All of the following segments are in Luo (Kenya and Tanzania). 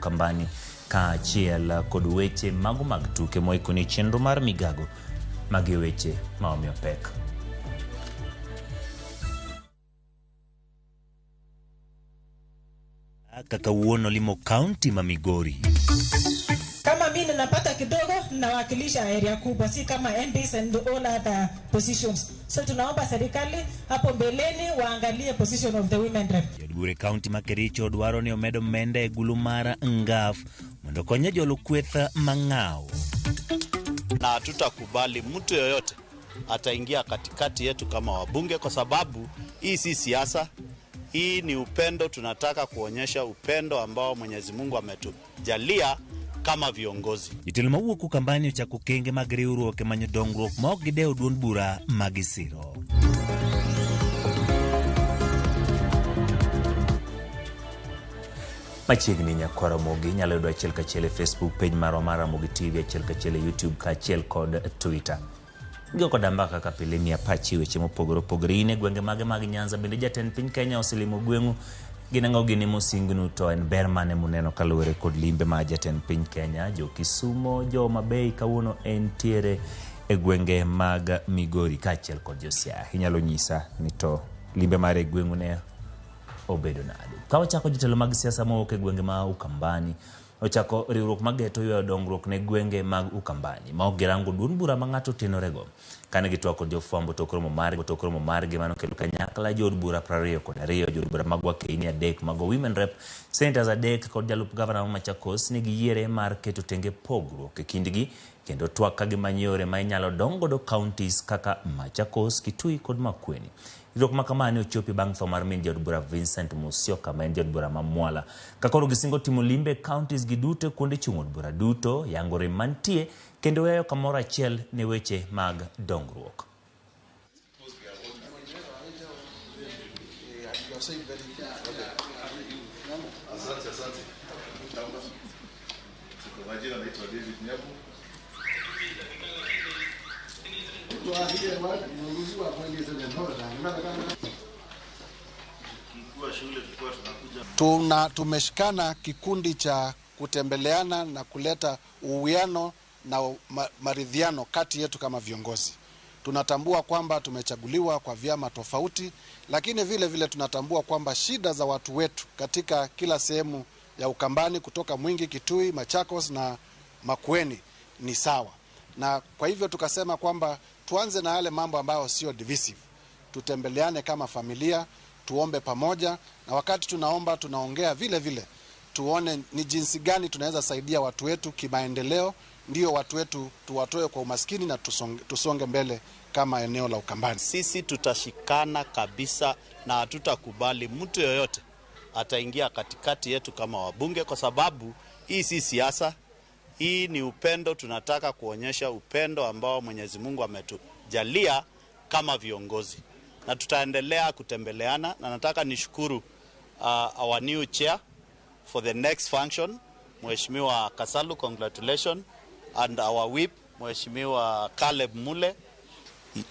Ukambani kaachiel kod weche mago mag tuke moikoni chenro mar migago. Magi weche ma omiyo pek. Kaka wuono limo kaunti ma Migori. Kama mimi ninapata kidogo ninawakilisha area kubwa, si kama MPs and all other positions. So tunaomba serikali hapo mbeleni waangalie position of the women rep. Jood bura e kaunti ma Kericho dwaro ni omed omenda e gulu mar NGAAF mondo okonye jolo kweth mang'aw. Na hatutakubali mtu yoyote ataingia katikati yetu kama wabunge, kwa sababu hii si siasa, hii ni upendo. Tunataka kuonyesha upendo ambao Mwenyezi Mungu ametujalia kama viongozi. Jotelo mawuok Ukambani ochako okenge mag riwruok e manyo dongruok ma ok gidewo duond bura ma gisiro. Machiegni nyakwar Ramogi inyalo yudo achiel kachiel e Facebook page marwa mar Ramogi TV, achiel kachiel e YouTube kaachiel kod Twitter. Gigo koda mbaka kaka pile miya pachi weche mopogore opogore. In e gwenge mage mag Nyanza bende jatend piny Kenya oselimo gweng'u? Gin ang'o gini mosingnu to en ber mane muneno kaluwore kod limbe mar jatend piny Kenya? Jo Kisumo, jo Homa Bay kawuono entiere e gwenge mag Migori kaachiel kod jo Siaya. Inyalo nyisa ni to limbe mare e gweng'u ne obedo nade? Ka wachako jotelo mag siasa mowuok e gwenge ma Ukambani ochako riwruok mageto ywayo dongruok ne gwenge mag Ukambani ma ok girango duond bura ma ng'ato otenorego. Kane gitwak kod jofwambo tok romo margi tok romo margi mane okelo kanyakla jood bura 22, jood bura mag wakeini 3 mago women rep, senators 3 kod jalup gavana ma Machakos ne giyiere mar keto tenge pogruok e kindgi kendo twak ka gimanyo yore ma inyalo dong godo counties kaka Machakos, Kitui kod Makueni. Riwruok ma kama ne ochopi bang' tho mar min jaod bura Vincent Musyoka ma en jaod bura ma Mwala. Ka koro gisingo timo limbe e counties gi duto e kuonde chung' od bura duto, yango rem mantie kendo weyo kamoro achiel ne weche mag dongruok. Tumeshikana kikundi cha kutembeleana na kuleta uwiano na maridhiano kati yetu kama viongozi. Tunatambua kwamba tumechaguliwa kwa vyama tofauti, lakini vile vile tunatambua kwamba shida za watu wetu katika kila sehemu ya Ukambani kutoka Mwingi, Kitui, Machakos na Makueni ni sawa. Na kwa hivyo tukasema kwamba tuanze na yale mambo ambayo sio divisive. Tutembeleane kama familia, tuombe pamoja, na wakati tunaomba tunaongea vile vile. Tuone ni jinsi gani tunaweza saidia watu wetu kimaendeleo, ndio watu wetu tuwatoe kwa umaskini na tusonge mbele kama eneo la Ukambani. Sisi tutashikana kabisa na hatutakubali mtu yoyote ataingia katikati yetu kama wabunge, kwa sababu hii si siasa, hii ni upendo. Tunataka kuonyesha upendo ambao Mwenyezi Mungu ametujalia kama viongozi, na tutaendelea kutembeleana. Na nataka nishukuru our new chair for the next function, Mheshimiwa Kasalu, congratulations, and our whip, Mheshimiwa Caleb Mule.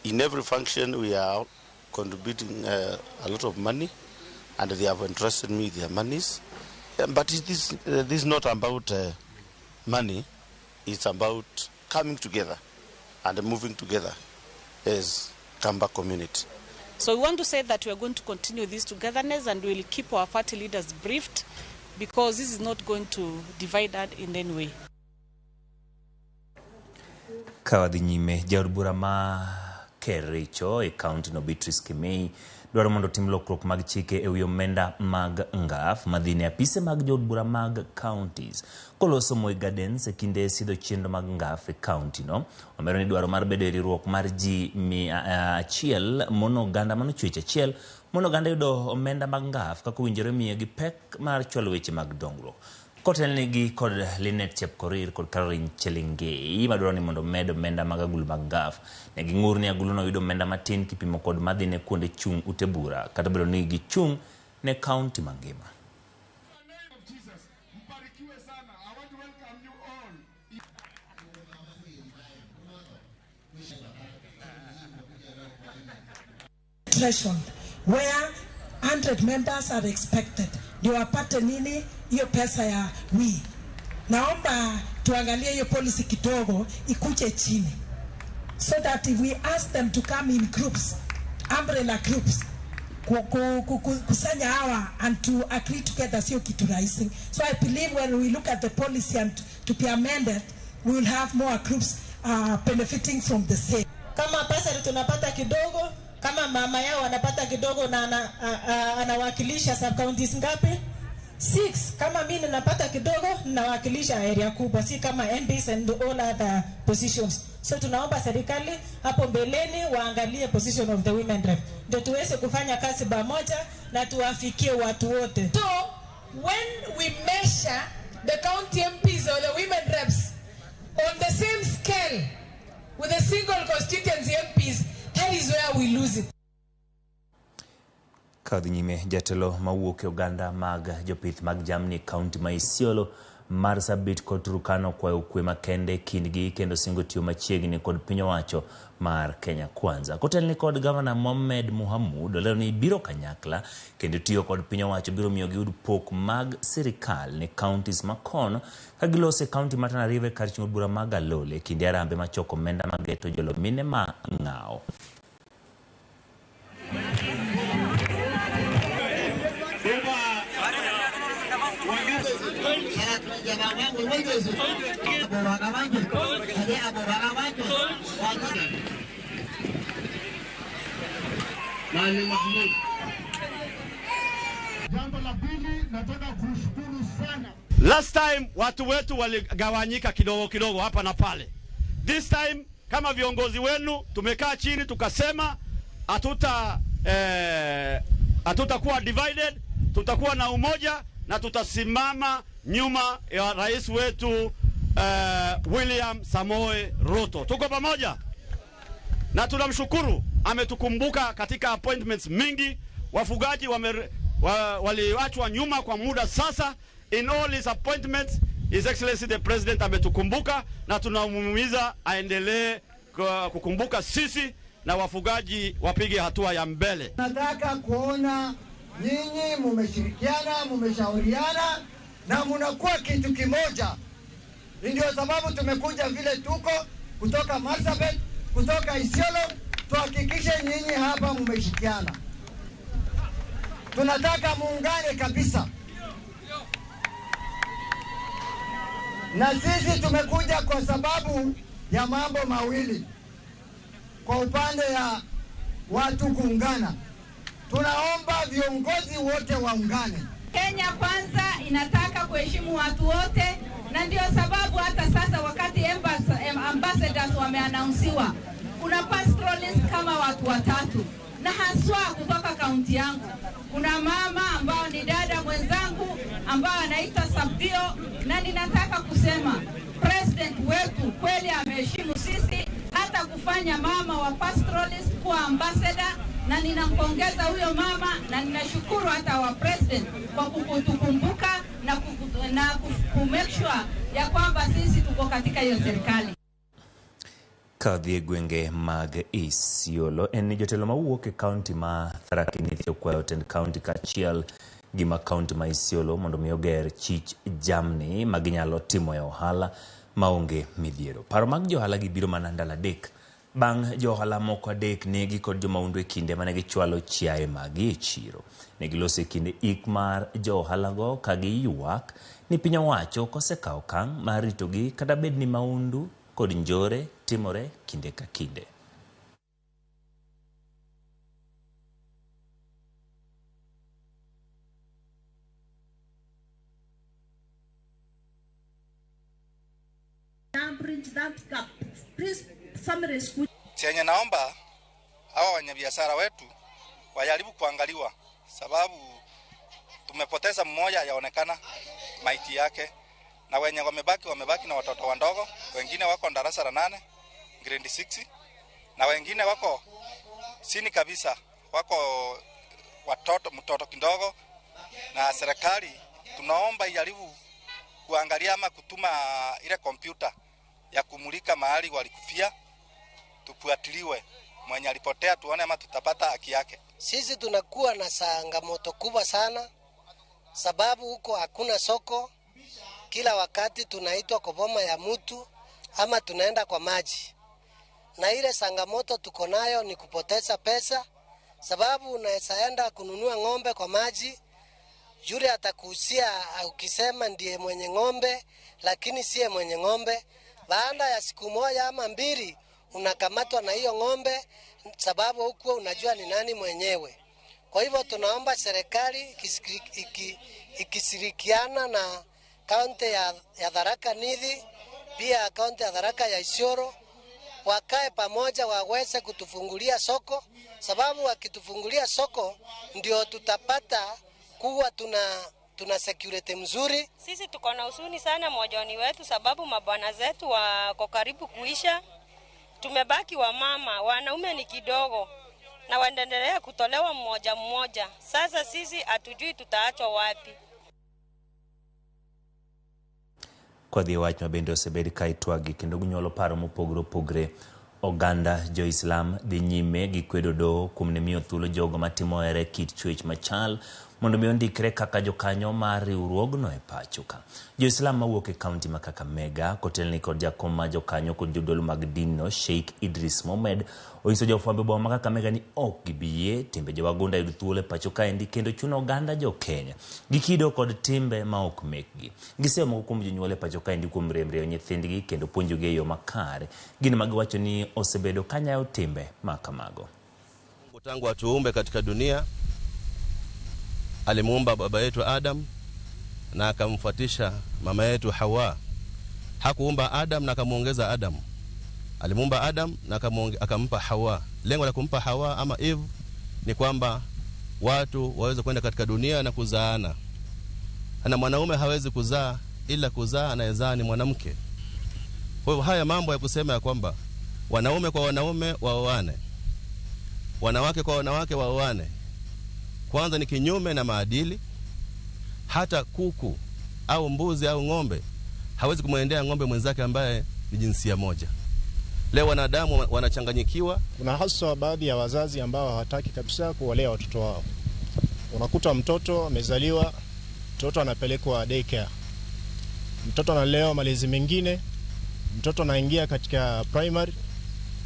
In every function we are contributing a lot of money, and they have entrusted me their monies. But this is not about money, it's about coming together and moving together as Kamba community. So we want to say that we are going to continue this togetherness, and we will keep our party leaders briefed, because this is not going to divide us in any way. Ka wadhi nyime, jaod bura ma Kericho e kaunti no Beatrice Kimei dwaro mondo otim lokruok mag chike e wi omenda mag NGAAF madhi ne apise mag jood bura mag counties. Koloso Moi Gardens e kinde sidho chenro mag NGAAF e kaunti no, omedo ni dwaro mar bedo e riwruok mar ji 100 mono oganda mano chwech achiel mono oganda yudo omenda mag NGAAF kaka owinjore miyo gi pek mar chwalo weche mag dongruok. Kotelnegi kod Linet Chepkorir kod Caroline Chelingei madwaro ni mondo omed omenda mag agulu mag NGAAF. Ne ging'ur ni aguluno yudo omenda matin kipimo kod madhi ne kuonde chung' ute bura kata obedo ni gichung' ne kaunti mangima. Threshold where 100 members are expected. ndio wapate nini hiyo pesa ya WI. Naomba tuangalie hiyo policy kidogo ikuje chini, so that if we ask them to come in groups, umbrella groups, kusanya hawa and to agree together sio kitu rahisi. So I believe when we look at the policy and to be amended, we will have more groups benefiting from the same. Kama pesa tunapata kidogo, kama mama yao anapata kidogo na anawakilisha sub counties ngapi? 6. Kama mimi ninapata kidogo ninawakilisha area kubwa, si kama MPs and all other positions. So tunaomba serikali hapo mbeleni waangalie position of the women rep, ndio tuweze kufanya kazi pamoja na tuwafikie watu wote. So when we measure the county MPs or the women reps on the same scale with the single constituency MPs, that is where we lose it. Kadhi nyime jatelo mawuok e oganda mag jopith mag jamni kaunti ma Isiolo, Marsabit kod Turkana okwayo kwe makende kindgi kendo singo tiyo machiegni kod piny owacho mar Kenya Kwanza. Kotelni kod Gavana Mohamed Mohamud olero ni biro kanyakla kendo tiyo kod piny owacho biro miyo giyud pok mag sirikal ne counties makono ka giloso e kaunti ma Tana River kar chungo bura mag Galole kinde arambe machoko omenda mageto jolo mine ma ng'awo. Last time watu wetu waligawanyika kidogo kidogo hapa na pale. This time kama viongozi wenu tumekaa chini tukasema hatutakuwa divided, tutakuwa na umoja na tutasimama nyuma ya rais wetu William Samoei Ruto. Tuko pamoja. Na tunamshukuru ametukumbuka katika appointments mingi. Wafugaji waliachwa nyuma kwa muda sasa. In all his appointments, His Excellency the President ametukumbuka na tunamuhimiza aendelee kukumbuka sisi na wafugaji wapige hatua ya mbele. Nataka kuona nyinyi mumeshirikiana, mumeshauriana na munakuwa kitu kimoja. Ndio sababu tumekuja vile tuko kutoka Marsabit, kutoka Isiolo, tuhakikishe nyinyi hapa mumeshikiana. Tunataka muungane kabisa. Na sisi tumekuja kwa sababu ya mambo mawili. Kwa upande ya watu kuungana, tunaomba viongozi wote waungane. Kenya Kwanza inataka kuheshimu watu wote, na ndio sababu hata sasa wakati ambassadors wameannouncewa, kuna pastoralists kama watu watatu, na haswa kutoka kaunti yangu. Kuna mama ambao ni dada mwenzangu ambao anaitwa Sabdio, na ninataka kusema president wetu kweli ameheshimu sisi hata kufanya mama wa pastoralist kuwa ambassador, na ninampongeza huyo mama na ninashukuru hata wa president kwa kutukumbuka na ku make sure ya kwamba sisi tuko katika hiyo serikali. Kadhi e gwenge mag Isiolo en ni jotelo mawuok e kaunti ma Tharaka Nithi okwayo tend kaunti kaachiel gi ma kaunti ma Isiolo mondo mi oger chich jamni ma ginyalo timoe ohala maonge midhiero. Paro mag johala gi biro mana ndalo adek bang' johala moko adek negi kod jomaundu e kinde mane gichwalo chiaye magi e chiro. Negiloso e kinde ik mar johalago ka giywak ni piny owacho ok osekawo okang' mar ritogi kata bed ni maundu kod njore timore kinde ka kinde. Chenye naomba hawa wafanyabiashara wetu wajaribu kuangaliwa, sababu tumepoteza mmoja hajaonekana maiti yake, na wenye wamebaki na watoto wadogo, wengine wako darasa la 8 grade 6, na wengine wako chini kabisa, wako watoto mtoto kidogo. Na serikali tunaomba ijaribu kuangalia ama kutuma ile kompyuta ya kumulika mahali walikufia, tufuatiliwe mwenye alipotea, tuone ama tutapata haki yake. Sisi tunakuwa na changamoto kubwa sana sababu huko hakuna soko. Kila wakati tunaitwa kwa boma ya mtu ama tunaenda kwa maji, na ile changamoto tuko nayo ni kupoteza pesa, sababu unaweza enda kununua ng'ombe kwa maji, yule atakuhusia ukisema ndiye mwenye ng'ombe, lakini siye mwenye ng'ombe. Baada ya siku moja ama mbili unakamatwa na hiyo ng'ombe, sababu hukuwa unajua ni nani mwenyewe. Kwa hivyo tunaomba serikali ikishirikiana na kaunti ya Tharaka Nithi, pia kaunti ya Tharaka ya Isiolo, wakae pamoja waweze kutufungulia soko, sababu wakitufungulia soko ndio tutapata kuwa tuna security mzuri. Sisi tuko na huzuni sana mojoni wetu, sababu mabwana zetu wako karibu kuisha. Tumebaki wamama, wanaume ni kidogo na wanaendelea kutolewa mmoja mmoja. Sasa sisi hatujui tutaachwa wapi. Kodhi wach ma bende osebed ka itwagi kendo ginyuolo paro mopogore opogore. Oganda jo-Islam dhi nyime gi kwedo doho kuom ne miyo thuolo jogo matimo here kit chwech machal mondo mi ondikre kaka jokanyo mar riwruogno e pacho ka. Jo-Islam mawuok e kaunti ma Kakamega kotelni kod jakom ma jokanyo kod jodolo mag dinno Sheikh Idris Mohamed onyiso jofwambo e boma ma Kakamega ni ok gibi yie timbe jowagunda yud thuolo e pacho kaendi kendo chuno oganda jo Kenya gi kido kod timbe ma ok mekgi. Giseyo moko kuom jonyuol e pacho kaendi kuom riembo nyithindgi kendo puonjogi e yo makare, gino ma giwacho ni osebedo kanyayo timbe ma kamago. Mungu tangu atuumbe katika dunia alimuumba baba yetu Adam na akamfuatisha mama yetu Hawa. Hakuumba Adam na akamuongeza Adam. Alimuumba Adam na akampa Hawa. Lengo la kumpa Hawa ama Eve ni kwamba watu waweze kwenda katika dunia na kuzaana. Na mwanaume hawezi kuzaa, ila kuzaa anayezaa ni mwanamke. Kwa hivyo haya mambo ya kusema ya kwamba wanaume kwa wanaume waoane, wanawake kwa wanawake waoane, kwanza ni kinyume na maadili. Hata kuku au mbuzi au ng'ombe hawezi kumwendea ng'ombe mwenzake ambaye ni jinsia moja. Leo wanadamu wanachanganyikiwa. Kuna hasa baadhi ya wazazi ambao hawataki kabisa kuwalea watoto wao. Unakuta mtoto amezaliwa, mtoto anapelekwa daycare, mtoto analelewa malezi mengine, mtoto anaingia katika primary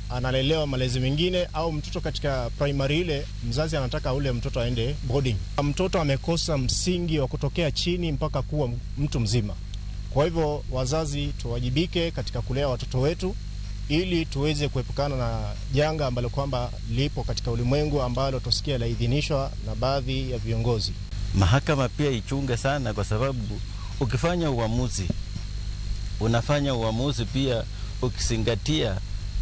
analelewa malezi mengine, au mtoto katika primary ile mzazi anataka ule mtoto aende boarding. Mtoto amekosa msingi wa kutokea chini mpaka kuwa mtu mzima. Kwa hivyo wazazi tuwajibike katika kulea watoto wetu ili tuweze kuepukana na janga ambalo kwamba lipo katika ulimwengu ambalo tusikia laidhinishwa na baadhi ya viongozi. Mahakama pia ichunge sana, kwa sababu ukifanya uamuzi unafanya uamuzi pia ukizingatia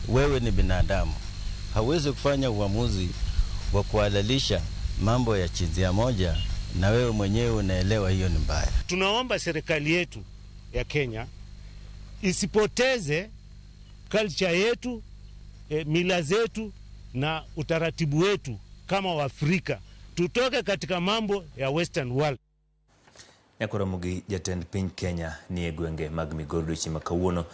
wewe ni binadamu. Hauwezi kufanya uamuzi wa kuhalalisha mambo ya jinsia moja na wewe mwenyewe unaelewa hiyo ni mbaya. Tunaomba serikali yetu ya Kenya isipoteze culture yetu, mila zetu na utaratibu wetu kama Waafrika. Tutoke katika mambo ya Western world. Nyakoromogi jatend piny Kenya ni e gwenge mag Migori odiochieng' ma kawuono.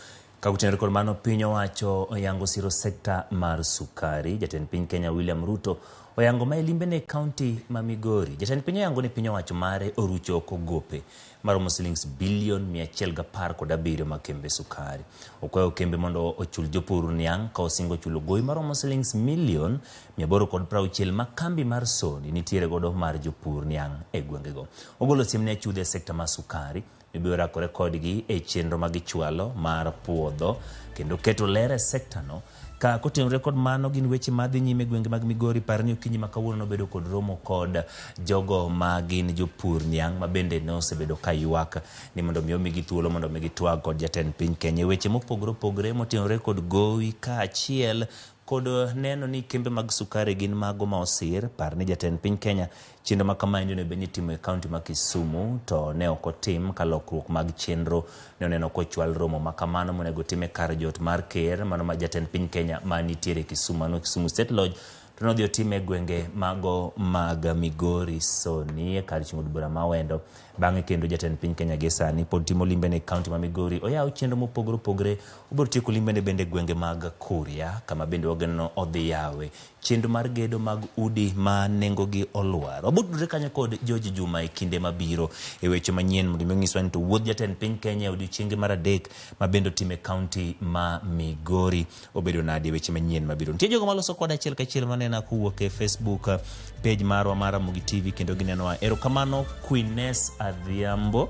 Ka kod mano piny owacho oyango siro sekta mar sukari. Jatend piny Kenya William Ruto oyango ma e limbene e kaunti ma Migori. Jatend piny oyango ni piny owacho mare orucho oko gope maromo silings bilion 117 mag kembe sukari. Okwayo kembe mondo ochul jopur niang' ka osingo chulo gowi maromo silings milion 860 ma kambi mar Sony nitiere godo mar jopur niang' e gwengego. Ogolo siem ne achudhe e sekta mar sukari mibiro rakore kodgi e chenro ma gichwalo mar puodho kendo keto ler e sektano. Ka kotenore kod mano gin weche madhi nyime gwenge mag Migori. Par ni okinyi ma kawuono nobedo kod romo kod jogo ma gin jopur niang' ma bende nosebedo ka ywak ni mondo mi omigi thuolo mondo mi gitwag kod jatend piny Kenya e weche mopogore opogore motenore kod gowi kaachiel kod neno ni kembe mag sukari gin mago ma osir. Par ni jatend piny Kenya chenro ma kamaendi onego bed ni itimo e kaunti ma Kisumu to ne ok otim ka lokruok mag chenro ne oneno kochwal romo ma kamano monego tim e kar jot mar ker mano ma jatend piny Kenya ma nitiere Kisumu, mano Kisumu State Lodge, To nodhi otime e gwenge mago mag Migori Soni e kar chung' od bura ma Awendo. Bang'e kendo jatend piny Kenya gie sani pod timo limbene e kaunti ma Migori. Oyawo chenro mopogore opogore. Obiro tieko limbene bende e gwenge mag Kuria kama bende wageno odhi yawe chenro mar gedo mag udi ma nengogi olwar. Wabiro tudore kanyo kod George Juma e kinde mabiro e weche manyien mondo mi onyiswa ni to wuodh jatend piny Kenya e odiochienge mar adek ma bende otime e kaunti ma Migori obedo nade e weche manyien mabiro. Nitie jogo maloso koda achiel kachiel manena kowuok e Facebook page marwa mar Ramogi TV kendo ginenowa. Erokamano Queeness Adhiambo.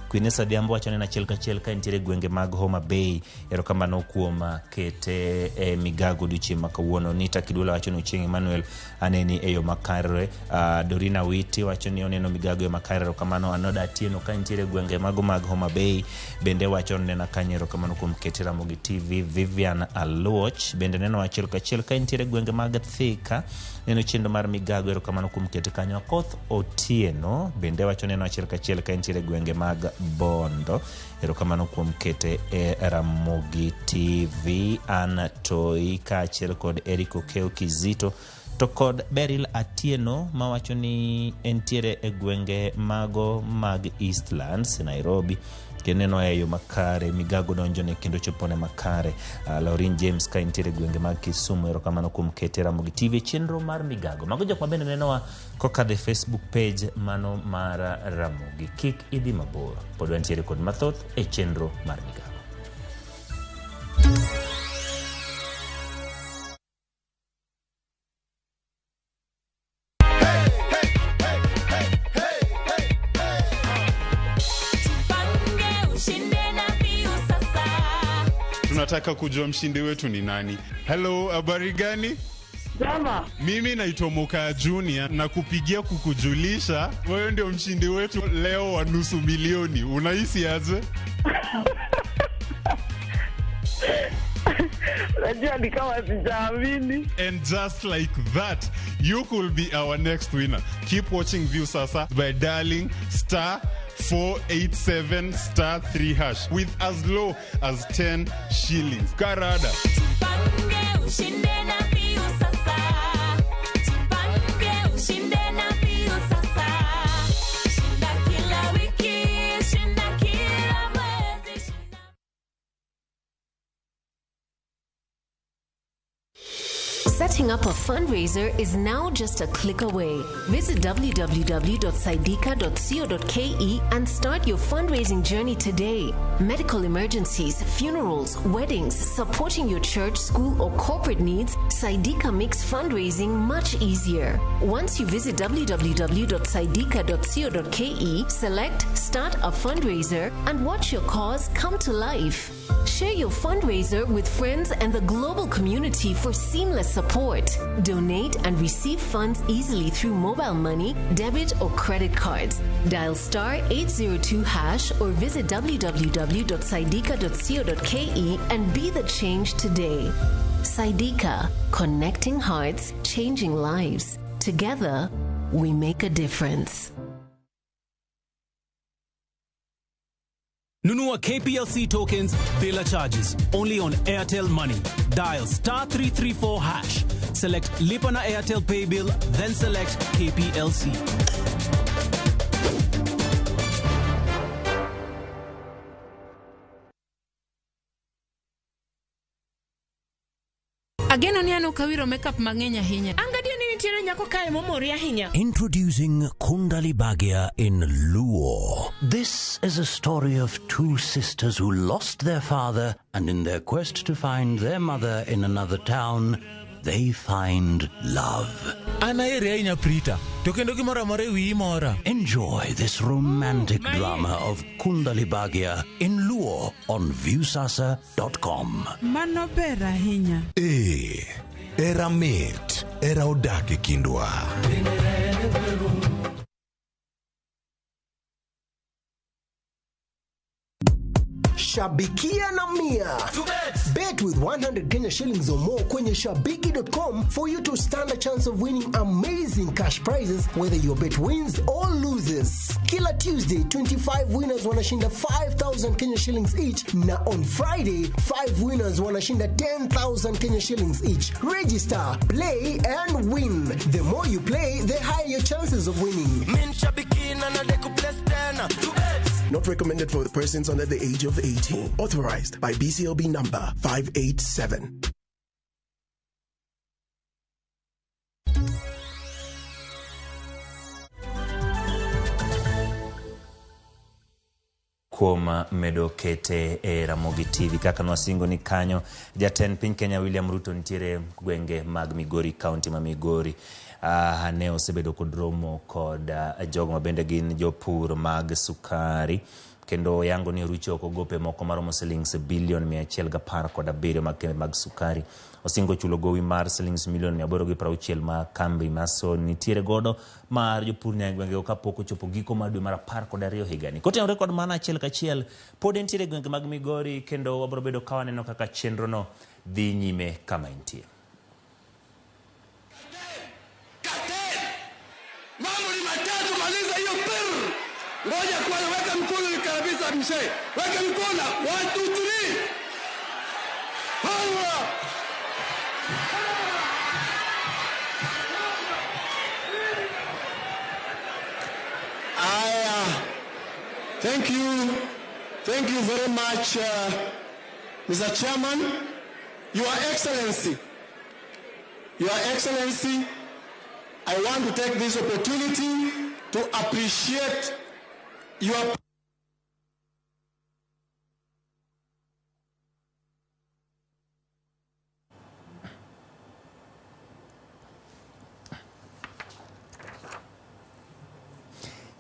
Queeness Adhiambo wacho nena achiel kachiel ka entiere e gwenge mag Homa Bay. Erokamano kuom kete e migago odiochieng' ma kawuono. Nita Kidwala wacho ni Ochieng' Emmanuel aneni e yo makare. Dorina Witi wacho ni oneno migago e yo makare. Erokamano. Anoda Atieno ka entiere e gwenge mago mag Homa Bay bende wacho ni nena kanyo. Erokamano kuom kete Ramogi TV. Vivian Aluoch bende neno achiel kachiel ka entiere e gwenge mag Thika. Neno chenro mar migago. Erokamano kuom kete kanyo. Akoth Otieno bende wacho neno achiel kachiel ka entiere e gwenge mag Bondo. Erokamano kuom kete e Ramogi TV. Anna Toi kaachiel kod Eric Okeo Kizito to kod Beryl Atieno mawacho ni entiere e gwenge mago mag Eastlands Nairobi kendo neno e yo makare migago donjone kendo chopone makare. Laurin James ka entiere e gwenge mag Kisumu, erokamano kuom kete Ramogi TV e chenro mar migago. Mago jok ma bende nenowa kokadho e Facebook page mano mar Ramogi. Kik idhi mabor, pod wantiere kod mathoth e chenro mar migago. Tunataka kujua mshindi wetu ni nani. Hello, habari gani? Jama. Mimi naitwa Moka Junior na kupigia kukujulisha wewe ndio mshindi wetu leo wa nusu milioni. Unahisi aje? Unajua ni kama sijaamini. And just like that, you could be our next winner. Keep watching Viusasa by dialing star 487 star 3 hash with as low as 10 shillings. Karada. Ushinde na Viusasa. Tupange ushinde na Viusasa. Shinda kila wiki, shinda kila mwezi. Setting up a fundraiser is now just a click away. Visit www.saidika.co.ke and start your fundraising journey today. Medical emergencies, funerals, weddings, supporting your church, school, or corporate needs, Saidika makes fundraising much easier. Once you visit www.saidika.co.ke, select Start a Fundraiser and watch your cause come to life. Share your fundraiser with friends and the global community for seamless support. Donate and receive funds easily through mobile money, debit, or credit cards. Dial star 802 hash or visit www.saidika.co.ke and be the change today. Saidika, connecting hearts, changing lives. Together, we make a difference. Nunua KPLC tokens bila charges only on Airtel Money. Dial star 334 hash. Select Lipa na Airtel Pay Bill, then select KPLC. Ageno ni an ok awiro makeup mang'eny ahinya. An gadier ni nitiere nyako kae momori ahinya. Introducing Kundali Bhagya in Luo. This is a story of two sisters who lost their father, and in their quest to find their mother in another town, they find love. An aheri ahinya Prita, to kendo gimoro amora e wiyi mora. Enjoy this romantic drama of Kundali Bhagya in Luo on Viusasa.com. Mano ber ahinya. Ee, era mit, era odak e kindwa. Shabikia na mia. Bet with 100 Kenya shillings or more kwenye shabiki.com for you to stand a chance of winning amazing cash prizes whether your bet wins or loses. Kila Tuesday 25 winners wanashinda 5000 Kenya shillings each na on Friday 5 winners wanashinda 10,000 Kenya shillings each. Register, play and win. The more you play, the higher your chances of winning. Not recommended for persons under the age of 18. Authorized by BCLB number 587. Kuom medo kete e Ramogi TV kaka nwasingo ni kanyo jatend piny Kenya William Ruto nitiere gwenge mag Migori, kaunti ma Migori. Ne osebedo kod romo kod jogo mabende gin jopur mag sukari kendo yango ni orucho oko gope moko maromo silings bilion 117 mag kembe mag sukari. Osingo chulo gowi mar silings milion 860 ma kambi maso nitiere godo mar jopur e gwengego kapok ochopo giko mar dwe mar 12 higani. Kotenore kod mano achiel kachiel pod entiere gwenge mag Migori kendo wabiro bedo ka waneno kaka chenrono dhi nyime kama entie. Mambo ni matatu, maliza hiyo pir. Ngoja kwanza, weka mkono kabisa mzee. Weka mkono 1 2 3. Power. Aya. Thank you. Thank you very much, Mr. Chairman. Your Excellency. Your Excellency, I want to take this opportunity to appreciate your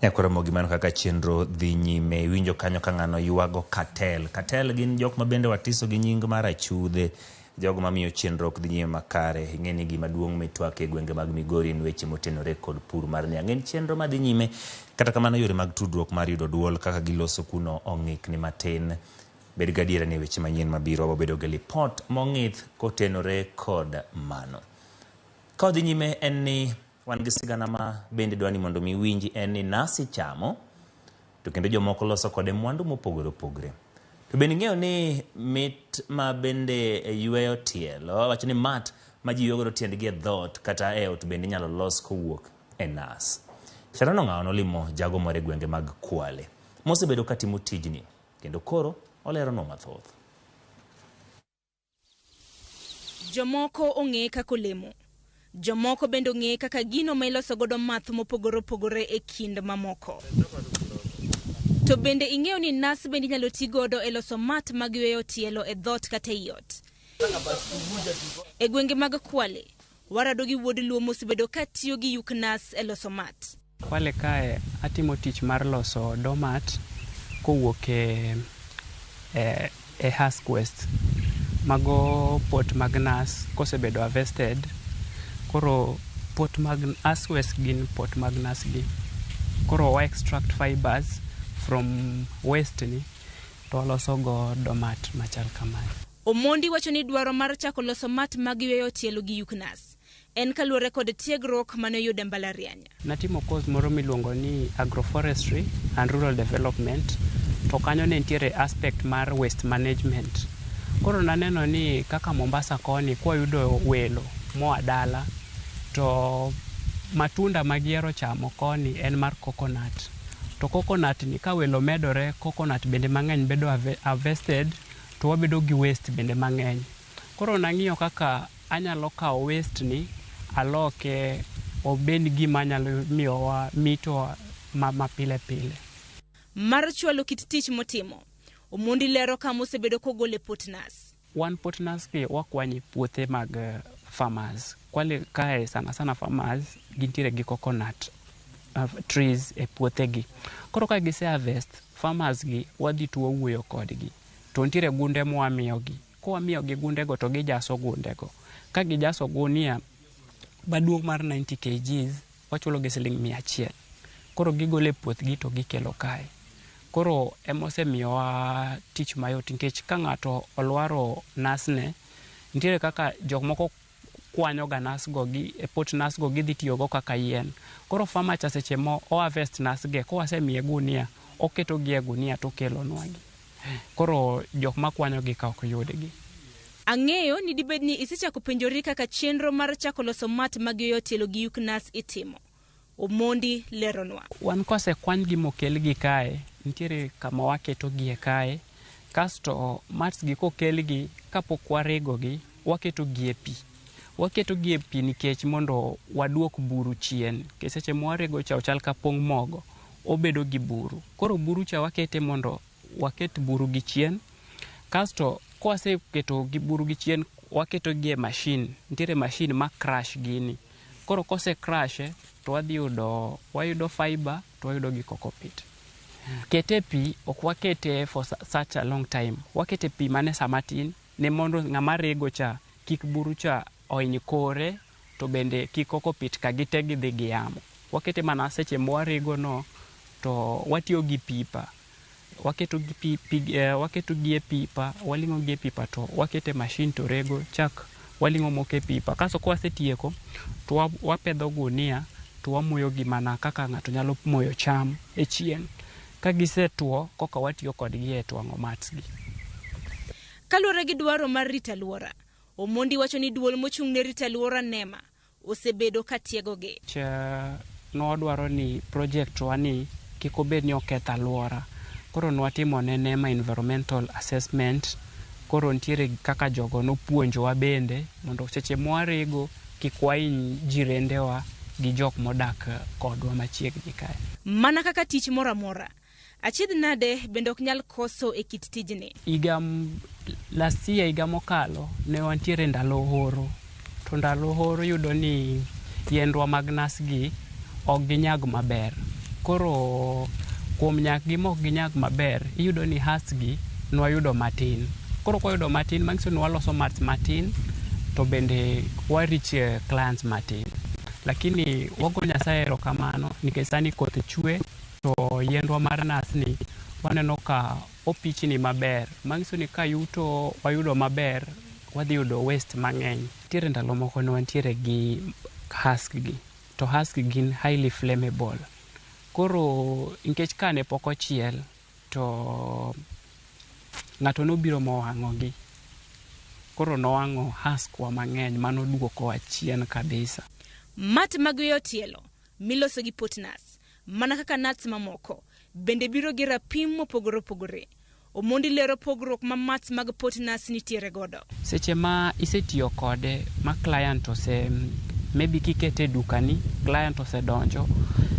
Nyakoro Ramogi, mano kaka chenro dhi nyime. Iwinjo kanyo ka ng'ano ywago cartel. Cartel gin jok ma bende watiso gi nying mar achudhe, jogo mamiyo chenro ok dhi nyime makare. Ing'e ni gima duong' mitwak e gwenge mag Migori en weche motenore kod pur mar niang'. En chenro madhi nyime, kata kamano yore mag tudruok mar yudo duol kaka giloso kuno ong'ikni matin. Bed gadiera ni weche manyien mabiro wabedo gi lipot mong'ith kotenore kod mano. Ka odhi nyime en ni wan gi sigana ma bende dwa ni mondo mi winji en ni nasi chamo to kendo jomoko loso kode mwandu mopogore opogore. To bende ing'eyo ni mit ma bende yweyo tielo, wacho ni mat ma ji yweyo godo tiendgi e dhoot kata e ot bende inyalo los kowuok e nas. Sharon Ong'awo nolimo jago moro e gwenge mag Kwale mosebedo katimo tijni kendo koro oleronwa mathoth. Jomoko ong'eye kaka olemo. Jomoko bende ong'eye kaka gino ma iloso godo math mopogore opogore e kind mamoko. To bende ing'eyo ni nas bende inyalo ti godo e loso mat mag yweyo tielo e dhoot kata ei ot. E gwenge mag Kwale, warado gi wuod Luo mosebedo ka tiyo gi yuk nas e loso mat. Kwale kae atimo tich mar loso doormat kowuok e husk waste. Mago pot mag nas kosebedo harvested. Koro pot mag husk waste gin pot mag nas gi. Koro wa extract fibers from waste ni to waloso go doormat machal kamae. Omondi wacho ni dwaro mar chako loso mat mag yweyo tielo gi yuk nas en kaluwore kod tiegruok mane oyudo e mbalariany. Natimo course moro miluongo ni agroforestry and rural development, to kanyo ne nitiere aspect mar waste management. Koro naneno ni kaka Mombasa koni kwayudo welo moa dala to matunda magihero chamo koni en mar coconut. To coconut ni ka welo medore, coconut bende mang'eny bedo harvested to wabedo gi waste bende mang'eny. Koro nang'iyo kaka anyalo kawo waste ni aloke obed gima nyalo miyowa mito ma pile pile. Mar chwalo kit tich motimo, Omondi lero kama osebedo kogole pot nas. Wan pot nas gi wakwanyo e puothe mag farmers. Kwale kae sana sana farmers gintiere gi coconut trees e puothegi. Koro ka gise harvest, farmers gi wadhi to wawuoyo kodgi. To nitiere gunde mwamiyogi. Kwamiyogi gundego to gijaso gundego. Ka gijaso gunia maduong' mar 90 kgs, wachulogi siling 100. Koro gigolo e puothgi to gikelo kae. Koro emosemiyowa tich mayot nikech ka ng'ato olwaro nasne, nitiere kaka jok moko kwanyo ga nas go gi e pot nas go gidhi tiyogo kaka yien. Koro farmer cha seche mo o harvest nas ge kowasemiye gunia, oketo gi e gunia tokelonwa gi. Koro jok makwanyo gi ka ok yudgi. Ang'eyo ni dibed ni isechako penjori kaka chenro mar chako loso mat mag yoyo tielo gi yuk nas itimo. Omondi leronwa. Wan kosekwanygi mokelgi kae, nitiere kama waketogie kae, kasto mats gi kokelgi kapok waregogi, waketogi e pi. Waketogi e pi nikech mondo waduok buru chien. Nikech seche mwarego cha ochal ka pong' mogo, obedo gi buru. Koro buru cha wakete mondo waket buru gi chien. Kasto kwaseketo gi buru gi chien, waketo gi e machine. Nitiere machine ma crush gini. Koro kose crush to wadhi yudo, wayudo fiber to wayudo gi cocopeat. Kete e pi, ok wakete for such a long time. Wakete pi mana sa matin ne mondo ng'ama rego cha kik buru cha ohiny kore to bende kik cocopeat ka gite gidhi gi yamo. Wakete mana seche mwarego no to watiyo gi pipa. Waketo gi pi, pi, waketo gi e pipa, waling'o gi e pipa to wakete machine to rego chak waling'o moko e pipa. Kasto kwasetieko to wapedho gunia to wamoyo gi mana kaka ng'ato nyalo moyo cham e chieng'. Ka gisetuo koka watiyo kodgi e twang'o mats gi. Kaluwore gi dwaro mar rito alwora, Omondi wacho ni duol mochung' ne rito alwora NEMA osebedo ka tiegogi. Nwadwaro ni project wa ni kik obed ni oketh alwora. Koro nwatimo ne NEMA environmental assessment. Koro nitiere kaka jogo nopuonjowa bende mondo seche mwarego kik wahiny jirendewa gi jok modak kodwa machiegni kae. Mana kaka tich moro amora, achiedh nade bende ok nyal koso e kit tijni. Higa last year, higa mokalo, ne wantiere ndalo horo. To ndalo horo yudo ni yiendwa mag nas gi ok ginyag maber. Koro kuom nyak gi mok ginyag maber, iyudo ni husk gi nwayudo matin. Koro kwayudo matin, manyiso ni waloso mats matin to bende wa reach clients matin. Lakini wago Nyasaye erokamano nikech sani koth chwe to yiendwa mar nas ni waneno ka opichni maber. Manyiso ni ka yuto wayudo maber, wadhi yudo waste mang'eny. Nitiere ndalo moko ne wantiere gi husk gi, to husk gin highly flammable. Koro nikech ka ne pok ochiel to ng'ato nobiro mowang'o gi. Koro nowang'o husk wa mang'eny manoduokowa chien kabisa. Mat mag yoyo tielo miloso gi pot nas, mana kaka nuts mamoko, bende biro gi rapim mopogore opogore. Omondi lero pogruok ma mats mag pot nas nitiere godo. Seche ma isetiyo kode ma client ose maybe kikete e dukani, client osedonjo,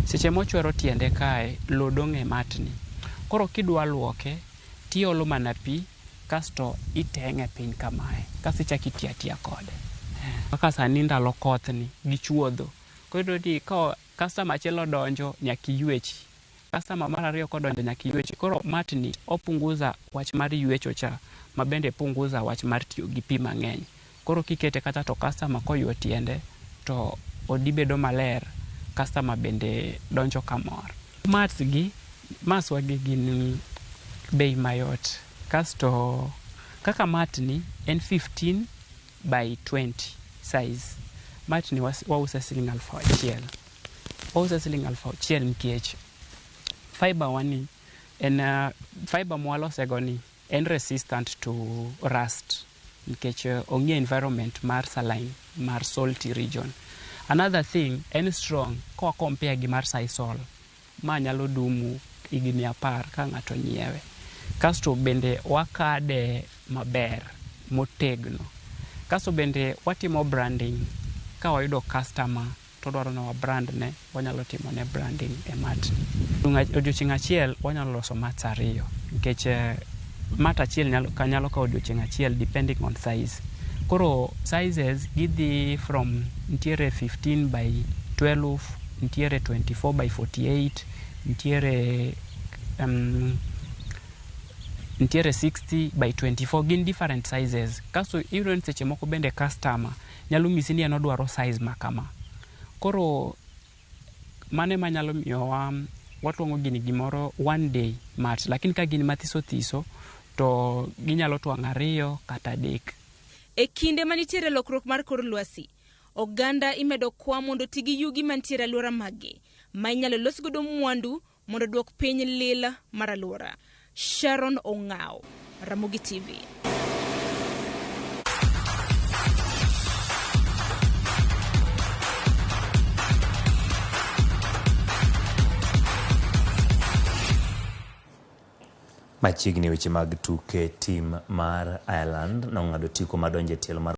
seche mochwero tiende kae, lo dong' e matni. Koro kidwa luoke, tiolo mana pi kasto iteng'e piny kamae, kasto ichako itiyo atiya kode. Kaka sani ndalo koth ni gi chuodho, koro iyudo ni ka customer achiel odonjo nyaka iywechi. Customer mar ariyo kodonjo nyaka iywechi. Koro matni opunguza wach mar ywecho cha, ma bende punguza wach mar tiyo gi pi mang'eny. Koro kikete kata to customer koywe tiende to odi bedo maler, customer bende donjo kamor. Mats gi, maswa gi gin bei mayot. Kasto kaka matni en 15 by 20 size. Matni wause siling 1000. Wause siling 1000 nikech fiber wani en fiber mwalosego ni en resistant to rust nikech ong'e environment mar saline mar salty region. Another thing, en strong kwa compare gi mar sisal ma nyalo dumu higni 10 ka ng'ato nyiewe. Kasto bende wakade maber motegno. Kasto bende watimo branding ka wayudo customer to dwaro ni wa brand ne, wanyalo timo ne branding e mat. Odiochieng' achiel wanyalo loso mats 2 nikech mat achiel nyalo kawo odiochieng' achiel depending on size. Koro sizes gidhi from nitiere 15 by 12, nitiere 24 by 48, nitiere 60 by 24, gin different sizes. Kasto iyudo ni seche moko bende customer nyalo nyisi ni en odwaro size ma kama. Koro mano ema nyalo miyowa Watwang'o gini gimoro one day mat, lakini ka gin mathiso thiso to ginyalo twang'o ariyo kata adek. E kinde ma nitiere lokruok mar kor lwasi, oganda imedo kwa mondo oti gi yugi mantiere alwora maggi ma inyalo los godo mwandu mondo duok piny lil mar alwora. Sharon Ong'aw, Ramogi TV. Machiegni weche mag tuke tim mar Ireland nong'ado otiko mar donjo e tielo mar